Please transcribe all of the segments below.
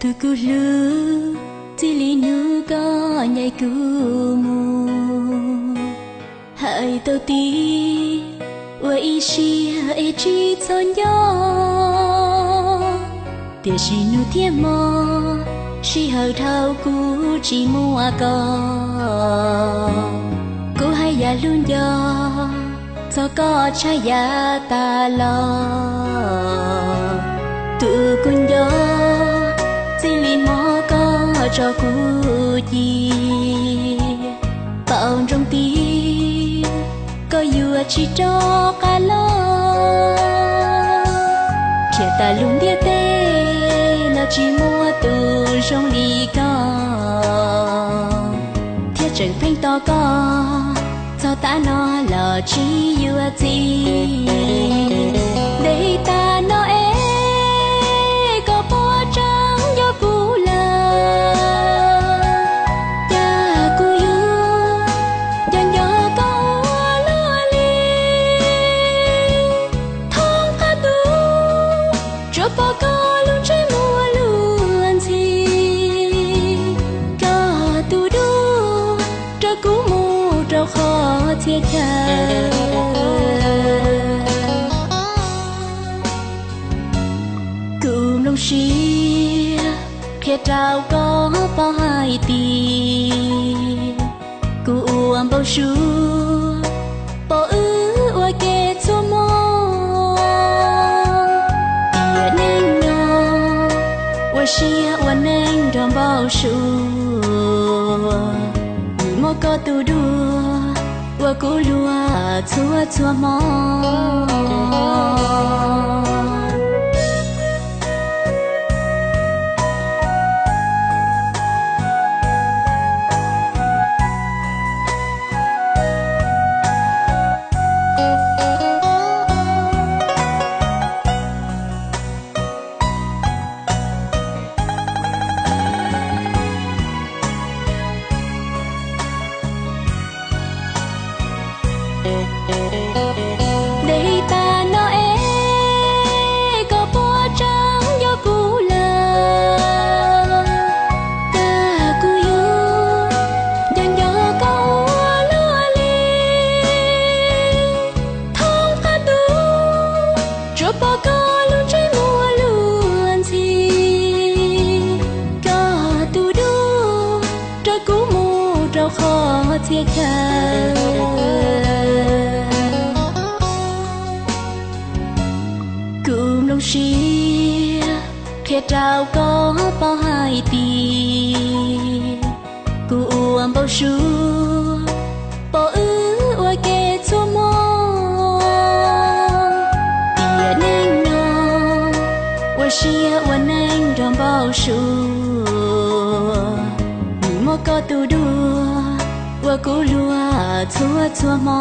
Tus kuv hlub, txij li hnub koj ncaim kuv mus, hais tau tias ua ib siab es tsis txhob nco. Tiam sis hnub thiab hmo, sij hawm dhau kuv tsis muaj koj. Kuv haj yam hlub nco txog koj tshaj yav tas los. Tus kuv nco, txij li hmo koj tso kuv ci, paub ntsoov tias koj yuav tsis rov qab los. Nrhiav tas lub ntiaj teb los tsis muaj tus zoo li koj, thiab tseem pheej tos koj txog tav no los tsis yuav txim. Ntev tas no es koj puas tseem nco kuv lawm? Cas kuv yuav nco nco koj ua luaj li, thoob qab ntuj tsuas pom koj lub ntsej muag luag ntxhi. Koj tus duab raws kuv mus rau qhov txhia chaw. Kuv nplooj siab qhia rau koj paub hais tias kuv ua npau suav pom wb ua ke txhua hmo. Tiam neej no ua siab ua neej nrog npau suav, vim muaj koj tus duab ua kuv luag txhua txhua hmo. Ntev tas no es koj puas tseem nco kuv lawm? Cas kuv yuav nco nco koj ua luaj li, thoob qab ntuj tsuas pom koj lub ntsej muag luag ntxhi. Koj tus duab raws kuv mus rau qhov txhia chaw. Kuv nplooj siab qhia rau koj paub hais tias kuv ua npau suav pom wb ua ke txhua hmo. Tiam neej no ua siab ua neej nrog npau suav, vim muaj koj tus duab ua kuv luag txhua txhua hmo.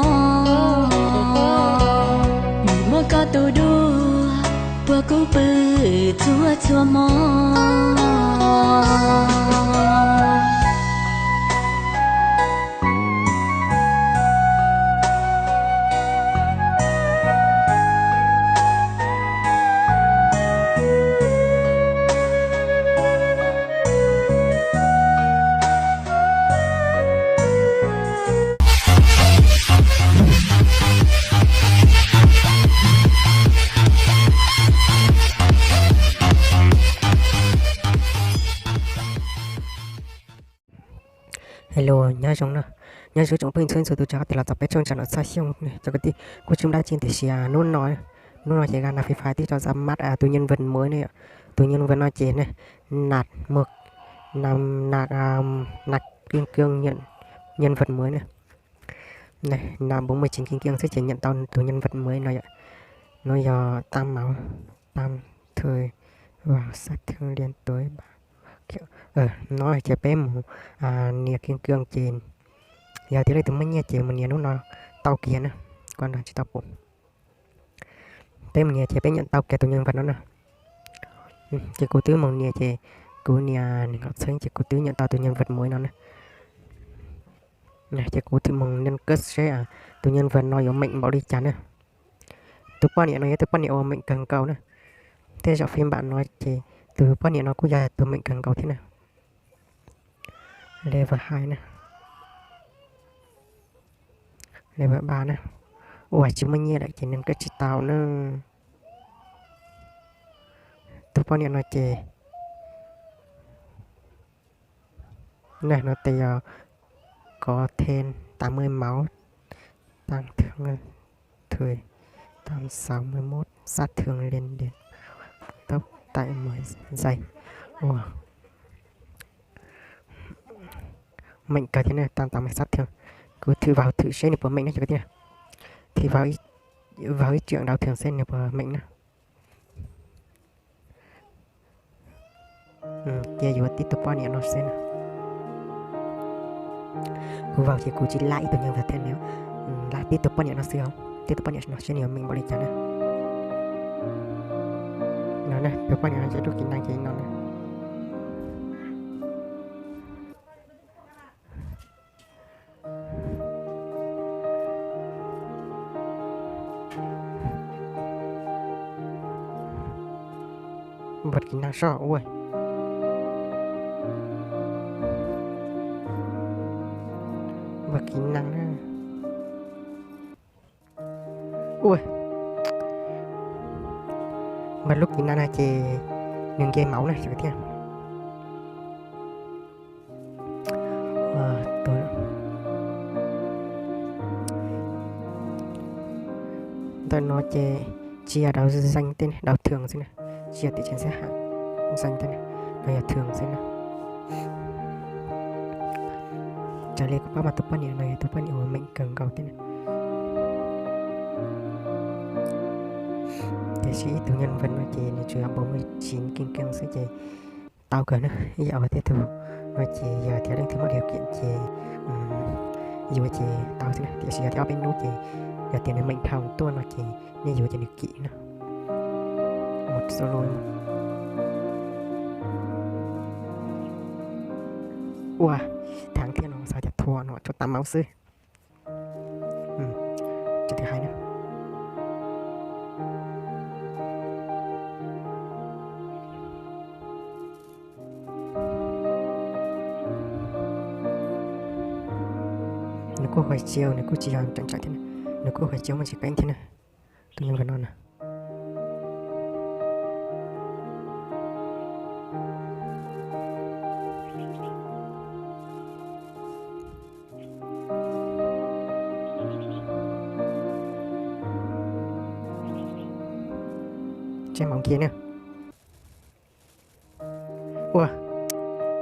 Vim muaj koj tus duab ua kuv pw txhua txhua hmo. Hello, nyob zoo na, nyob zoo tsoom phooj ywg txhua leej txhua tus, rov qab los txog peb tshooj tsam no txog xyoo ne cov kwv tij. Kuv tsis dab tsi tiam sis hnub no, hnub no ces Gana Free Fire twb tso ra mắt tus nhân vật mới ne yom. Tus nhân vật no ces ne, nạp một, nạp, nạp, nạp kim cương nhận nhân vật mới ne. Nạp bốn mươi chín kim cương xwb ces nhận tau tus nhân vật mới no yom. Nó do tam máu, tam thời và sát thương liên tối ba kiểu. No ces peb mus nias kim cương ces yog tias leej twg muaj nyiaj ces mus nias hnub no tau kiag na. Kuv nrog tsis tau pum. Peb mus nias ces peb nyeem tau kiag tus nhân vật no na. Ces kuv twb mus nias ces kuv nias nees nkaum txheeb ces kuv twb nyeem tau tus nhân vật mới no na. Ces kuv thử mus nâng cấp seb tus nhân vật no yuav mệnh npaum li cas na. Tus poj niam no yog tus poj niam uas mệnh kawg nkaus na. Tej zaum phiên bản no ces Tus poj niam no kuj yog tus meem kawg nkaus thiab na. Level high na. Level ba na. Ua tsis muaj nyiaj lawm ces nws kawm tsis tau na. Tus poj niam no ces, no tes yog có thêm tám mươi máu, tăng thương, thời tăng sáu mươi mốt sát thương liên điểm, tốc tại mười giây. Ua, meem kawg thiab na, tăng tám mươi sát thương. Kuv thử vào thử seb nws puas meem na cov kwv tij. Thì vào, vào ib trận đấu thường xem nws puas meem na. Cia yuav tib tug poj niam no xwb na. Kuv vào ces kuv tsis lab ib tug nhân vật thêm na, lab tib tug poj niam no xwb os. Tib tug poj niam no seb nws yuav meem npaum li cas na. No na, tus poj niam no ces lub kỹ năng ces no na. Bật kỹ năng soj ua. Bật kỹ năng na. Ua, bật lub kỹ năng na ces nws nce máu na cov kwv tij. Ntawm no ces tsis yog đấu danh tej, đấu thường xwb na, tsis yog tiểu chiến xếp hạng danh tej, no yog thường xwb na. Raws li kuv paub mas tus poj niam no yog tus poj niam uas meem kawg nkaus thiab na. Tiam sis ib tug nhân vật no ces nws tsuas yog bốn mươi chín kim cương xwb ces tau kawg na. Ib yam uas tej tug no ces yog tias leej twg muaj điều kiện ces yuav ces tau xwb na. Tiam sis yog tias ob peb hnub ces yog tias nws meem dhau tuaj no ces nej yuav ces nws kim na. Mus solo. Ua, thắng thiab no, xav tias thua no, tshuav tám máu xwb. Cov thứ hai na. Nws kuj hais tsiau, nws kuj tsis yog nrawm nrawm thiab na. Nws kuj hais tsiau muaj tsis qeeb thiab na. Tus yog nkawd no na. Tseb máu nkiag na. Ua,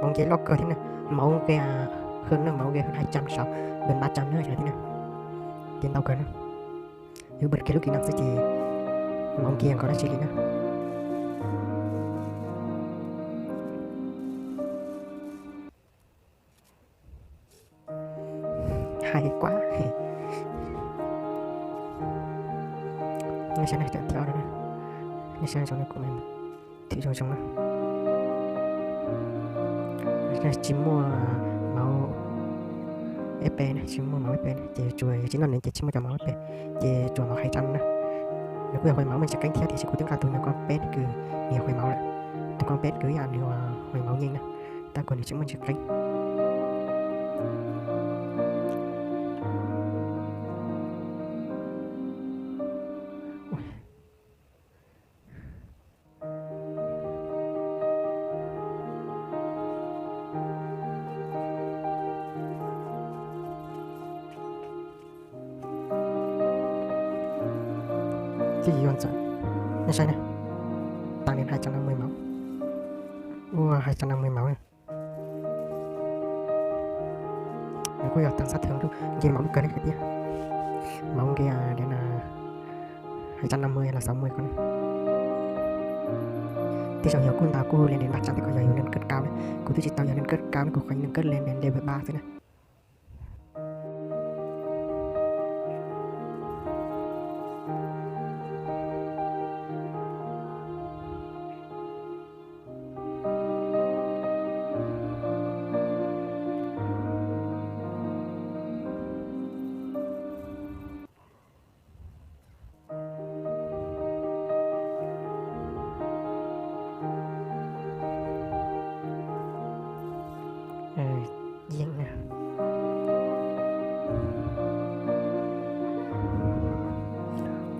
máu nkiag loj kawg thiab na. Máu nkiag hơn na, máu nkiag hơn hai trăm sáu, gần ba trăm na thiab na. Ces ntau kawg na. Yuav bật kiag lub kỹ năng xwb ces máu nkiag nkaus dab tsi li na. Hais quá. Nej saib na, cov thib ob no, nej saib zoo no kuv thim zoo zoo na. Tsis muaj máu ép pe na, tsis muaj máu ép pe na, ces tsuas yog tsis noj nees ces tsis muaj cov máu ép pe, ces tsuas máu hais rau na. Nws kuj yog hais máu muaj ntsis qeeb thiab, tiam sis kuv twb nqa tus nws koj peb kws nws yog hais máu lawm. Tus koj peb kws ib yam nws hais máu nyeej na, tab kuv nws tsis muaj ntsis qeeb. Twb yuav ntxawm, nej saib na, tăng lên hai trăm năm mươi máu. Ua, hai trăm năm mươi máu. Nws kuj yog tăng sát thương, nce máu lub kawg ne kwv tij. Máu nce đến hai trăm năm mươi là sáu mươi ko. Tej zaum yog kuj ntau kuj lên đến ba trăm, tab sis yog yus nâng cấp cao ne, kuv twb tsis tau yog nâng cấp cao ne, kuv kheev nâng cấp lên đến level ba xwb na.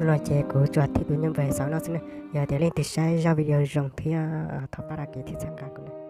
Hnub no ces kuv tsuas thib tus nyuj npawg xauv no xwb na. Yog tias leej twg saib zaj video zoo thiab thov pab like thiab txhawb nqa kuv na.